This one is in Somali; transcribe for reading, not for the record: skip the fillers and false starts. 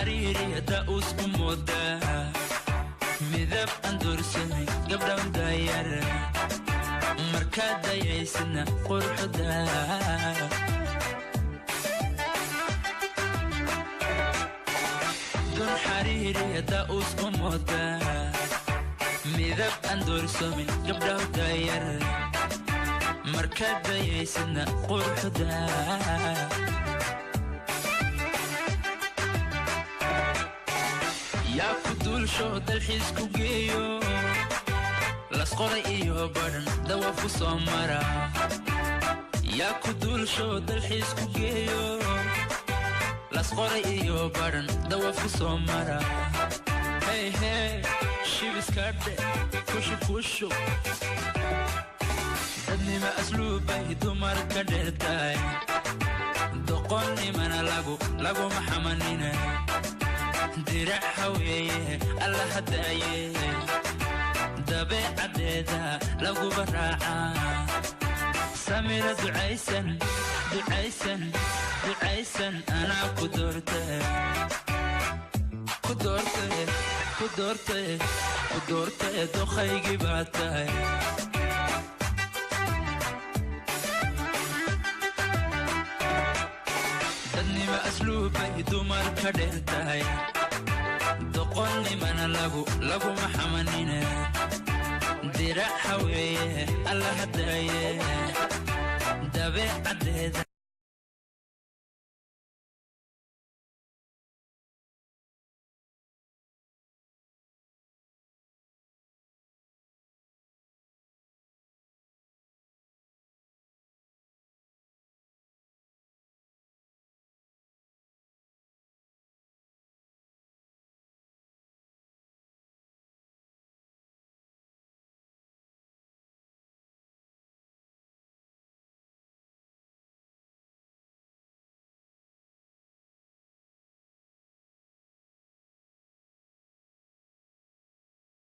Xariiri daa'uus u moodaa, midab aan doorsamay gabdhaw daayar, markaad dayaysidna quruxda. Dun xariiri daa'uus u moodaa, midab aan doorsamin gabdhaw daayar, markaad dayaysidna quruxda. Yaa ku duulsho dalxiis ku geeyo, Lasqoray iyo Badhan dawa ku soo mara? Yaa ku duulsho dalxiis ku geeyo, Lasqoray iyo Badhan dawa ku soo mara? Hey hey, shibiskadhe kushu kushu. Dadnima asluubbay dumarka dheertahay, doqonnimana lagu laguma xamanina. Dirac haweeye alla hadaaye, dabeecaddeeda laguba raacaa. Samira ducaysan ducaysan ducaysan, anaa ku doorte, ku doorte, ku doorte, ku doorte, doqaygii baa tahay. Dadnima asluubbay dumarka dheer tahay, doqonnimana lagu laguma xamanina. Dirac haweeye alla hadaaye, dabeecaddeeda.